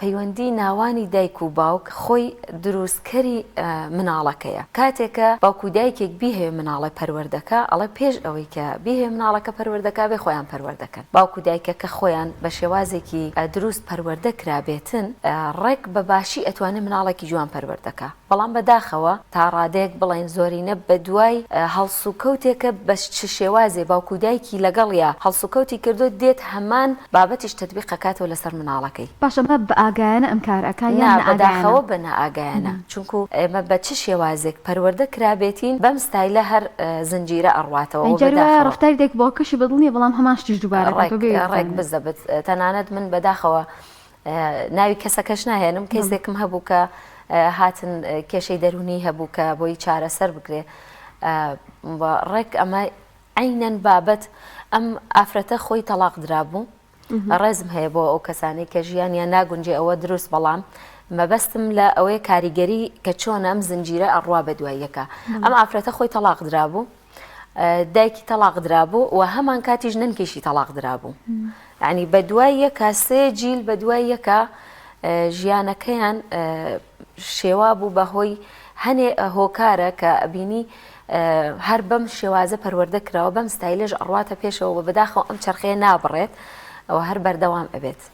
پەیوەندی ناوانی دایک و باوک خۆی دروستکەری مناڵەکەیە. کاتێک کە باوک و دایکێک بیهەوێ مناڵێ پەروەردەکا، ئەڵێ پێش ئەوەی کە بیهەوێ مناڵەکە پەروەردەکا بێ خۆیان پەروەردەکەن. باوک و دایکەکە خۆیان بە شێوازێکی دروست پەروەردە کرابێتن، ڕێک بە باشی ئەتوانێ مناڵێکی جوان پەروەردەکا. بەڵام بە داخەوە تا ڕادەیەک بڵێین زۆرینە بە دوای هەڵسوکەوتێکە بە چ شێوازێ باوک و دایکی لەگەڵیا هەڵسوکەوتی کردوە دێت هەمان بابەتیش تەتبیق ئەکاتەوە لەسەر مناڵەکەی. باشە ئەمە بە ئاگایانە ئەم کارە ئەکا یان نا نائاگایانە؟ بەداخەوە بە نائاگایانە چونکو ئێمە بە چ شێوازێک پەروەردە کرابێتین بەم ستایلە هەر زنجیرە ئەڕواتەوە یانی و جاری وایە بەداخەوە. ڕەفتاری دایک و باوکەشی بەدڵ نیە بەڵام هەمان شتیش دووبارە ڕێک ئەکاتەوە بێ ڕێک بزانێ. بزەبت تەنانەت من بەداخەوە ناوی کەسەکەش ناهێنم کەیسێکم هەبوو کە هاتن کێشەی دەرونی هەبوو کە بۆی چارەسەر بکرێ ڕێک ئەمە عینەن بابەت ئەم ئافرەتە خۆی تەلاق درابوو ڕێزم هەیە بۆ ئەو کەسانی کە ژیانیان ناگونجێ ئەوە دروست بەڵام مەبەستم لە ئەوەیە کاریگەری کە چۆن ئەم زنجیرە ئەڕوا بە دوای یەکە ئەم ئافرەتە خۆی تەلاق درابوو دایکی تەڵاق درابوو و هەمان کاتیش نەنکیشی تەڵاق درابوو یعنی بە دوای یەکە سێ جیل بە دوای یەکە ژیانەکەیان شێوا بوو بە هۆی هەنێ هۆکارە کە ئەبینی هەر بەم شێوازە پەروەردە کراوە بەم ستایلەش ئەڕواتە پێشەوە بەداخەوە ئەم چرخەیە نابڕێت ئەوە هەر بەردەوام ئەبێت.